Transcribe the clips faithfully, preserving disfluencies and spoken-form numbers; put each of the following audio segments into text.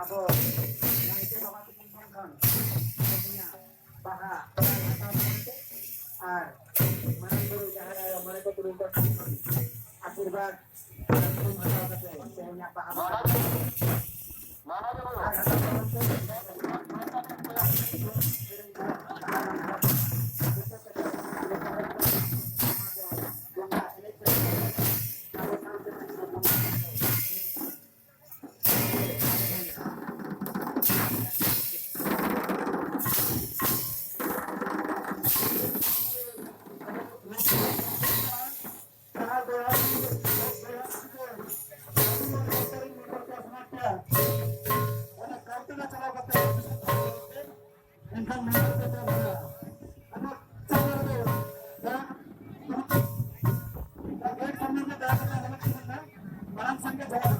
ᱟᱵᱚ ᱱᱟᱭᱠᱮ ᱵᱟᱵᱟ ᱛᱟᱵᱚᱱ ᱴᱷᱮᱱ ᱠᱷᱚᱱ ᱩᱱᱤᱭᱟᱜ ᱵᱟᱦᱟ ᱦᱟᱛᱟᱣ ᱛᱟᱵᱚᱱ ᱯᱮ ᱟᱨ ᱢᱟᱨᱟᱝ ᱵᱩᱨᱩ, ᱡᱟᱦᱮᱨ ᱟᱭᱳ, ᱢᱚᱬᱮ ᱠᱚ ᱛᱩᱨᱩᱭ ᱠᱚ ᱴᱷᱮᱱ ᱠᱷᱚᱱ ᱟᱥᱤᱨᱵᱟᱫᱽ ᱟᱨ ᱛᱷᱩᱢ ᱦᱟᱛᱟᱣ ᱠᱟᱛᱮ ᱛᱮᱦᱮᱧᱟᱜ ᱵᱟᱦᱟ ᱵᱚᱱ ᱟᱨ ᱦᱟᱛᱟᱣ ᱛᱟᱵᱚᱱ ᱯᱮ᱾ ᱮᱱᱠᱷᱟᱱ ᱱᱚᱣᱟ ᱠᱚ ᱪᱟᱞᱟᱜᱼᱟ᱾ ᱟᱫᱚ ᱪᱟᱞᱟᱜ ᱨᱮ ᱫᱟᱜ ᱜᱮᱴ ᱥᱟᱢᱱᱮ ᱨᱮ ᱫᱟᱜ ᱠᱟᱛᱮ ᱦᱟᱞᱚᱛ ᱠᱟᱱᱟ, ᱢᱟᱲᱟᱝ ᱥᱮᱱ ᱜᱮ ᱪᱟᱞᱟᱜᱼᱟ᱾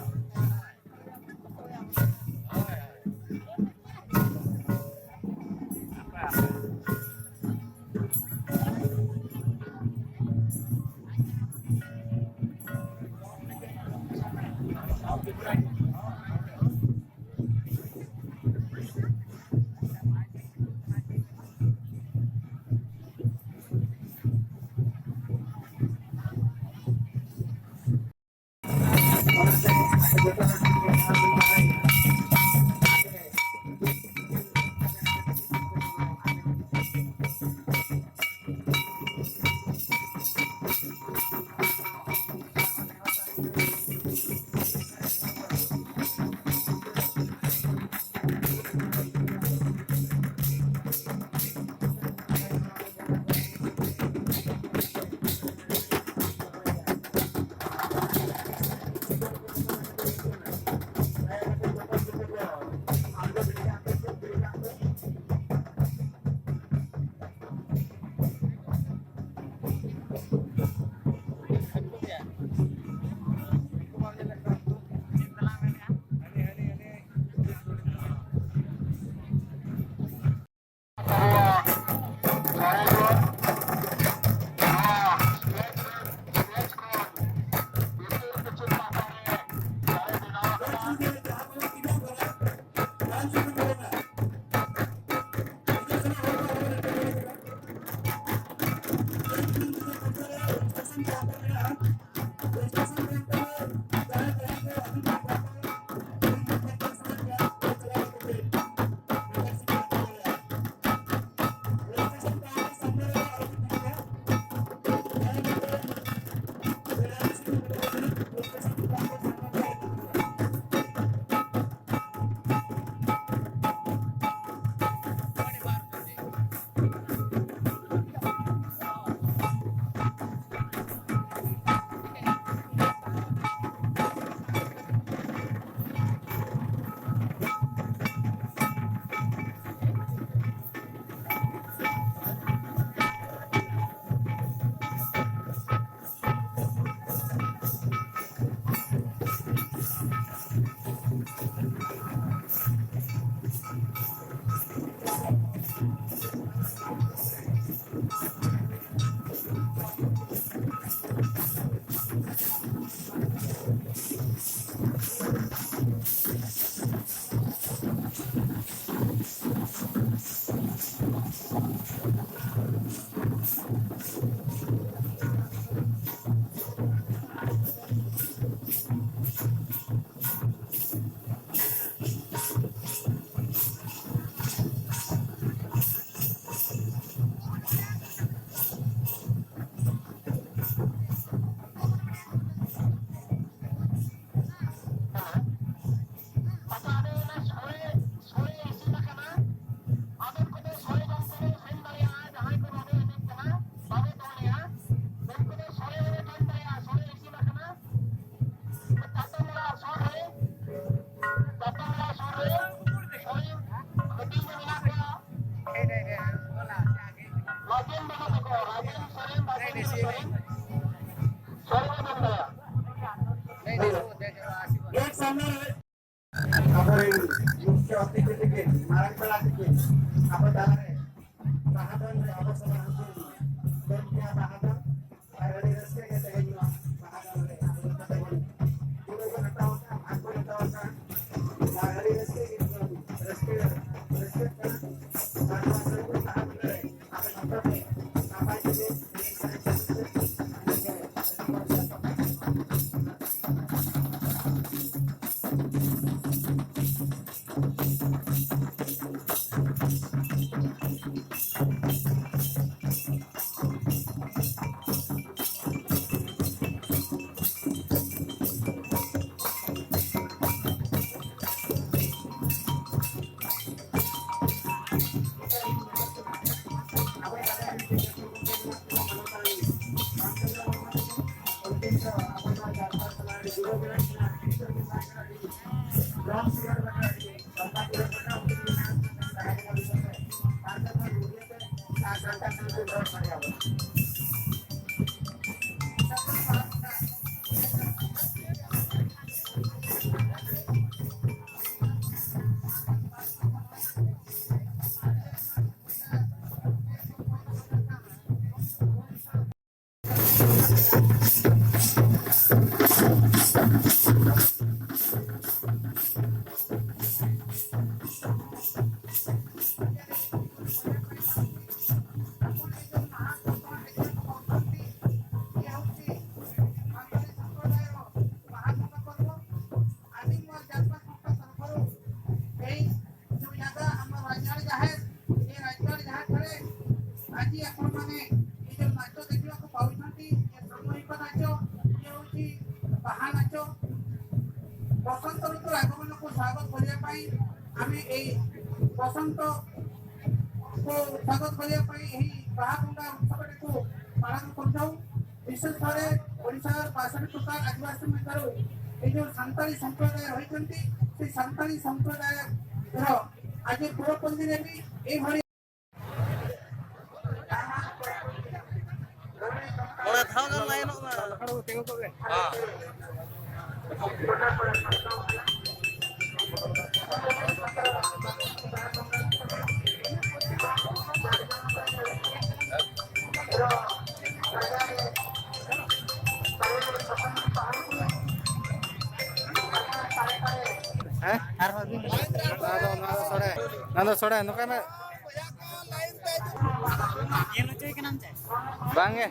ᱟᱵᱚ ᱛᱟᱞᱟᱨᱮ ᱵᱟᱦᱟ ᱫᱚᱱ ᱨᱮ ᱟᱵᱚ ᱥᱟᱱᱟᱢ ᱠᱚ ᱫᱚᱱ ᱠᱮᱭᱟ ᱵᱟᱦᱟ ᱫᱚᱱ᱾ ᱟᱨ ᱟᱹᱰᱤ ᱨᱟᱹᱥᱠᱟᱹ ᱜᱮ ᱛᱮᱦᱮᱧ ᱱᱚᱣᱟ ᱵᱟᱦᱟ ᱫᱚᱱ ᱨᱮ ᱟᱵᱚ ᱡᱚᱛᱚ ᱛᱮᱵᱚᱱ ᱡᱩᱲᱩ ᱵᱚᱱ ᱦᱟᱛᱟᱣ ᱟᱠᱟᱫᱼᱟ, ᱵᱷᱟᱜᱽ ᱵᱚᱱ ᱦᱟᱛᱟᱣ ᱟᱠᱟᱫᱼᱟ᱾ ᱟᱨ ᱟᱹᱰᱤ ᱨᱟᱹᱥᱠᱟᱹ ᱜᱮ ᱨᱟᱹᱥᱠᱟᱹ, ᱨᱟᱹᱥᱠᱟᱹᱜ ᱠᱟᱱᱟ᱾ ᱟᱨ ᱱᱚᱣᱟ ᱥᱟᱹᱨᱩ ᱵᱟᱦᱟ ᱫᱚᱱ ᱨᱮ ᱟᱵᱚ ᱡᱚᱛᱚ ᱜᱮ ᱱᱟᱯᱟᱭ ᱛᱮᱜᱮ ᱮᱱᱮᱡ ᱥᱮᱨᱮᱧ ᱛᱟᱵᱚᱱ ᱯᱮ᱾ ᱟᱹᱰᱤ ᱜᱮ ᱟᱹᱰᱤ ᱢᱚᱡᱽ ᱜᱮ᱾ ᱟᱹᱰᱤ ᱢᱚᱡᱽ ᱡᱟᱥᱯᱟᱥ ᱯᱟᱦᱴᱟ ᱛᱚᱨᱚᱯ ᱠᱷᱚᱱ ᱛᱮᱦᱮᱧ ᱡᱩᱢᱤ ᱡᱟᱭᱜᱟ ᱟᱢᱟᱜ ᱨᱟᱡᱽᱜᱟᱲ ᱡᱟᱦᱮᱨ, ᱱᱤᱭᱟᱹ ᱨᱟᱡᱽᱜᱟᱲ ᱡᱟᱦᱮᱨ ᱠᱚᱨᱮ ᱟᱹᱡᱤ ᱟᱯᱚᱱ ᱢᱟᱱᱮ ᱱᱤᱡᱮ ᱱᱟᱪᱚ ᱫᱮᱡᱩᱜ ᱟᱠᱚ ᱯᱟᱣᱤ ᱥᱟᱱᱛᱤ, ᱱᱤᱭᱟᱹ ᱥᱚᱢᱚᱭ ᱠᱚ ᱱᱟᱪᱚ, ᱱᱤᱭᱟᱹ ᱦᱚᱪᱤ ᱵᱟᱦᱟ ᱱᱟᱪᱚ, ᱵᱚᱥᱚᱱᱛᱚ ᱨᱩᱛᱩ ᱟᱜᱚᱢᱚᱱ ᱠᱚ ᱥᱟᱜᱚᱛ ᱠᱚᱨᱤᱭᱟ ᱯᱟᱭ, ᱟᱢᱮ ᱮᱭ ᱵᱚᱥᱚᱱᱛᱚ ᱠᱚ ᱥᱟᱜᱚᱛ ᱠᱚᱨᱤᱭᱟ ᱯᱟᱭ, ᱮᱭ ᱵᱟᱦᱟ ᱵᱚᱸᱜᱟ ᱩᱛᱥᱚᱵ ᱨᱮᱠᱚ ᱯᱟᱲᱟᱣ ᱠᱚ ᱫᱚ, ᱵᱤᱥᱮᱥ ᱠᱚᱨᱮ ᱳᱰᱤᱥᱟ ᱵᱟᱥᱟᱱᱤ ᱴᱚᱴᱷᱟ ᱟᱹᱫᱤᱵᱟᱹᱥᱤ ᱢᱮᱱᱫᱟᱨᱩ ᱮᱡᱚ ᱥᱟᱱᱛᱟᱲᱤ ᱥᱚᱢᱯᱨᱚᱫᱟᱭ ᱨᱚᱦᱤᱛᱚᱱᱛᱤ, ᱥᱮ ᱥᱟᱱᱛᱟᱲᱤ ᱥᱚᱢᱯᱨᱚᱫᱟᱭ ᱨᱚ ᱟᱡᱮ ᱯᱩᱨᱚ ᱯᱚᱱᱫᱤ ᱨᱮᱵᱤ ᱮ ᱵᱷᱟᱨᱤ ᱢᱚᱬᱮ ᱫᱷᱟᱣ ᱜᱟᱱ ᱞᱟᱭᱤᱱᱚᱜ ᱢᱮ᱾ ᱦᱮᱸ᱾ ᱟᱫᱚ ᱥᱚᱲᱮ ᱱᱚᱝᱠᱟᱭ ᱢᱮ᱾ ᱵᱟᱝ ᱜᱮ᱾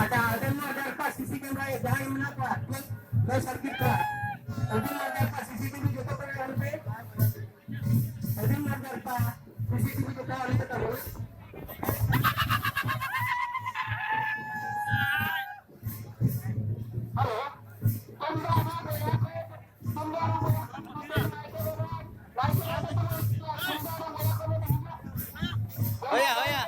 ᱟᱪᱪᱷᱟ, ᱟᱹᱰᱤ ᱢᱚᱡᱽ ᱟᱨ ᱯᱟᱸᱪ ᱥᱤᱥᱤ ᱠᱮᱢᱮᱨᱟ ᱡᱟᱦᱟᱸᱭ ᱢᱮᱱᱟᱜ ᱠᱚᱣᱟ, ᱱᱚᱣᱟ ᱥᱟᱨᱠᱤᱴ ᱠᱚ, ᱟᱹᱰᱤ ᱢᱚᱡᱽ ᱟᱨ ᱯᱟᱸᱪ ᱥᱤᱥᱤ ᱴᱤᱵᱷᱤ ᱡᱚᱛᱚ ᱠᱚᱨᱮ ᱟᱹᱜᱩ ᱯᱮ᱾ ᱟᱹᱰᱤ ᱢᱚᱡᱽ ᱟᱨ ᱯᱟᱸᱪ ᱥᱤᱥᱤ ᱴᱤᱵᱷᱤ ᱡᱚᱛᱚ ᱟᱹᱜᱩ ᱠᱟᱛᱟ ᱵᱚᱱ᱾ ᱦᱮᱞᱳ, ᱛᱩᱢᱫᱟᱜ ᱨᱩ ᱵᱚᱭᱦᱟ ᱠᱚ, ᱛᱩᱢᱫᱟᱜ ᱨᱩ ᱵᱚᱭᱦᱟ ᱠᱚ, ᱱᱟᱭᱠᱮ ᱵᱟᱵᱟ, ᱱᱟᱭᱠᱮ ᱵᱟᱵᱟ, ᱛᱩᱢᱫᱟᱜ ᱨᱩ ᱵᱚᱭᱦᱟ ᱠᱚ᱾ ᱦᱳᱭᱟ, ᱦᱳᱭᱟ᱾